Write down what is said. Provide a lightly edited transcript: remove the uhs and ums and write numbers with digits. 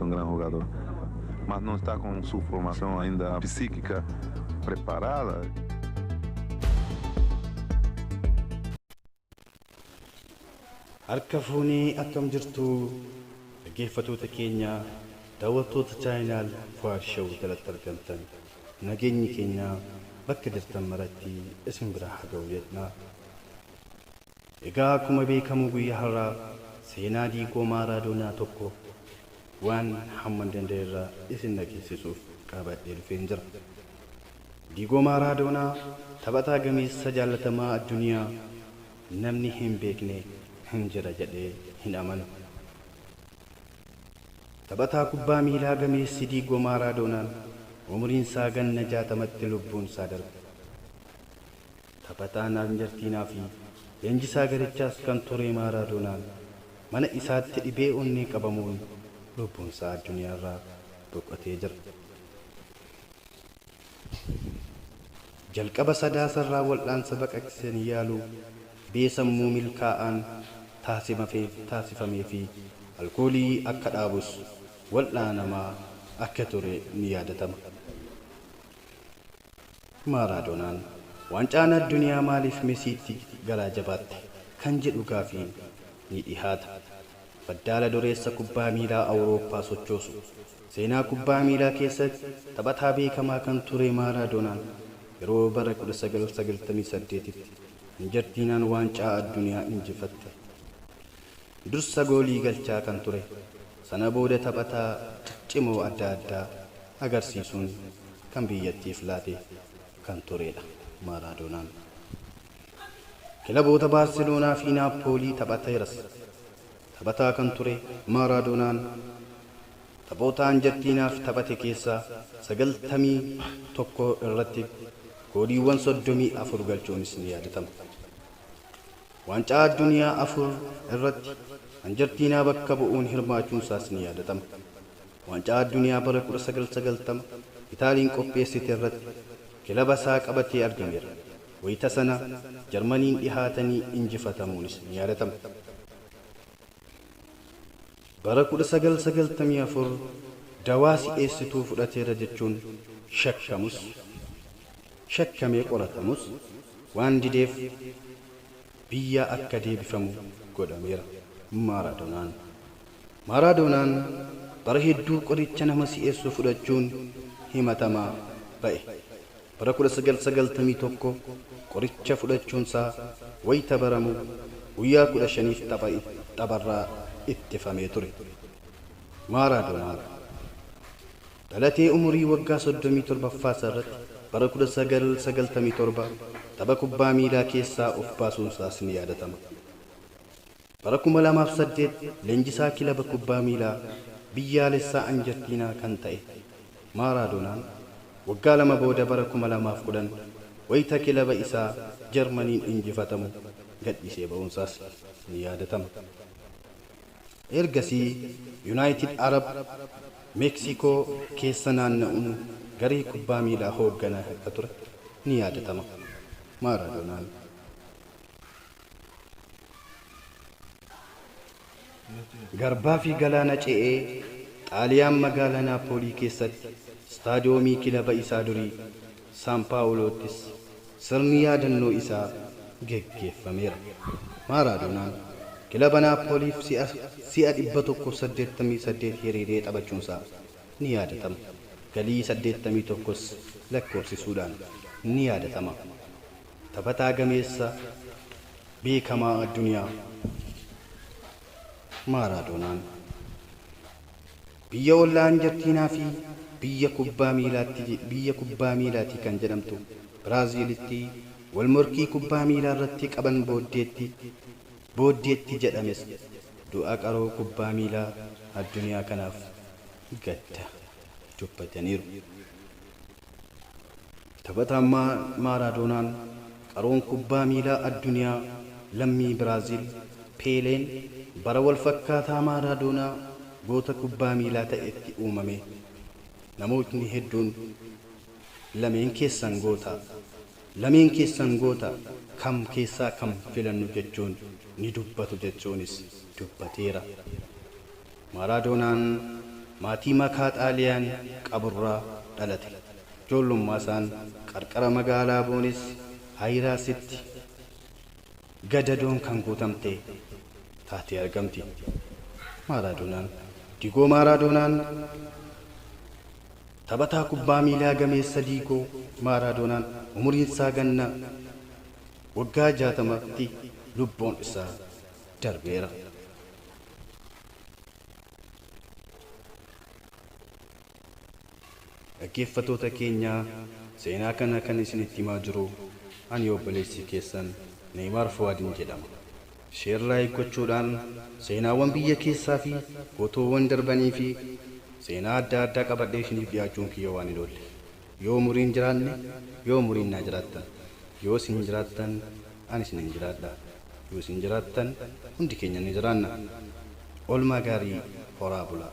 que é um grande jogador, mas não está com sua formação ainda psíquica preparada. Harka fuunee akkam jirtu dhaggeeffattoota keenya daawwattoota chaayinaal Fuwaad Show jalatti argamtan nageenyi keenya bakka jirtan maratti isin bira haa ga'u jenna. Egaa akkuma beekamu guyyaa har'aa seenaa Diigoo Maaraadoonaa tokko waan hamma danda'e irraa isin dhageessisuuf qabadhee dhufeen jira. Diigoo Maaraadoonaa taphataa gameessa jaallatamaa addunyaa namni hin beekne hin jira jedhee hin amanu. Taphataa kubbaa miilaa gameessi Diigoo Maaraadoonaan umriin isaa ganna 60tti lubbuun isaa darbe. Taphataan Arjentiinaa fi leenjisaa garichaas kan ture Maaraadoonaan mana isaatti dhibee onnee qabamuun lubbuun isaa addunyaarraa boqotee jira. Jalqaba Sadaasarraa wal'aansa baqaqsanii yaaluu dhibee sammuu milkaa'aan taasifamee fi alkoolii akka dhaabus wal'aanamaa akka ture ni yaadatama. Maaraadoonaan waancaan addunyaa maaliif Mesiitti garaa jabaatte kan jedhu gaafiin ni dhihaata. Faddaala dureessa kubbaa miilaa Awurooppaa sochoosu. Seenaa kubbaa miilaa keessatti taphataa beekamaa kan ture Maaraadoonaan yeroo bara 1998tti Arjentiinaan waancaa addunyaa injifatte. Dursa goolii galchaa kan ture. Sana booda taphataa ciccimoo adda addaa agarsiisuun kan biyyattiif laate kan turedha Maaraadoonaan. Kilaboota Baarseloonaa fi Naappoolii taphateeras. Taphataa kan ture Maaraadoonaan taphoota Arjentiinaaf taphate keessaa 91 irratti gooliiwwan 34 galchuunis ni yaadatama. Waancaa addunyaa afur irratti Arjentiinaa bakka bu'uun hirmaachuun isaas ni yaadatama. Waancaa addunyaa bara 1990 Itaaliin qopheessite irratti kilaba isaa qabatee argameera. Wayita sana Jarmaniin dhihaatanii injifatamuunis ni yaadatama. Bara 1994 dawaa si'eessituu fudhateera jechuun shakkamus shakkamee qoratamus waan dideef biyya akka deebifamu godhameera Maaraadoonaan. Maaraadoonaan bara hedduu qoricha nama si'eessu fudhachuun himatamaa ba'e. Bara 1991 qoricha fudhachuunsaa wayita baramu guyyaa 15f tapharraa ittifamee ture. Maaraadoonaan dhalatee umurii waggaa 37ffaa irratti bara 1997 tapha kubbaa miilaa keessaa of baasuunsaas ni yaadatama. Bara 2008 leenjisaa kilaba kubbaa miilaa biyyaalessaa Arjentiinaa kan ta'e Maaraadoonaan waggaa lama booda bara 2010 wayita kilaba isaa Jarmaniin injifatamu gadhiisee ba'uunsaas ni yaadatama. Ergasii Yuunaayitid Arab Meeksikoo keessa naanna'uun garee kubbaa miilaa hoogganaa akka ture ni yaadatama. Maaraadoonaan. Garbaa fi galaana ce'ee Xaaliyaan magaalaa Naapoolii keessatti istaadiyoomii kilaba isaa durii Saan Paawuloottis sirni yaadannoo isaa geggeeffameera. Maaraadoonaan kilaba Naapooliif si'a 188 hiriiree taphachuunsaa ni yaadatama. Galii 81s lakkoofsisuudhaan ni yaadatama. Taphataa gameessa beekamaa addunyaa Maaraadoonaan biyya ollaa Arjentiinaa fi biyya kubbaa miilaati kan jedhamtu Biraaziilitti wal morkii kubbaa miilaa irratti qaban booddeetti jedhames du'a qaroo kubbaa miilaa addunyaa kanaaf gadda dubbataniiru. Taphataan Maaraadoonaan qaroon kubbaa miilaa addunyaa lammii Biraaziil Peeleen bara wal fakkaataa Maaraadoonaa goota kubbaa miilaa ta'etti uumame. Namootni hedduun lameen keessan goota kam keessaa kam filannu jechuun ni dubbatu jechuunis dubbateera. Maaraadoonaan maatii makaa Xaaliyaan qaburraa dhalate. Ijoollummaa isaan qarqara magaalaa Boonis Ayiraasitti gadadoon kan guutamte taatee argamti. Maaraadoonaan Diigoo Maaraadoonaan taphataa kubbaa miilaa gameessa Diigoo Maaraadoonaan umuriin isaa ganna waggaa 60tti lubbuun isaa darbeera. Dhaggeeffattoota keenyaa, seenaa kana kan isinitti himaa jiru ani obboleessi keessan Neeymaar Fuwaadin jedhama. Share like gochuudhaan seenaawwan biyya keessaa fi gootoowwan darbanii fi seenaa adda addaa qabadhee isiniif dhiyaachuun kiyya waan hin oolle. Yoo umuriin jiraanne, yoo umuriin naa jiraattan, yoo isin jiraattan ani isinin jiraadha. Yoo isin jiraattan hundi keenya ni jiraanna. Oolmaa gaarii, horaa bulaa.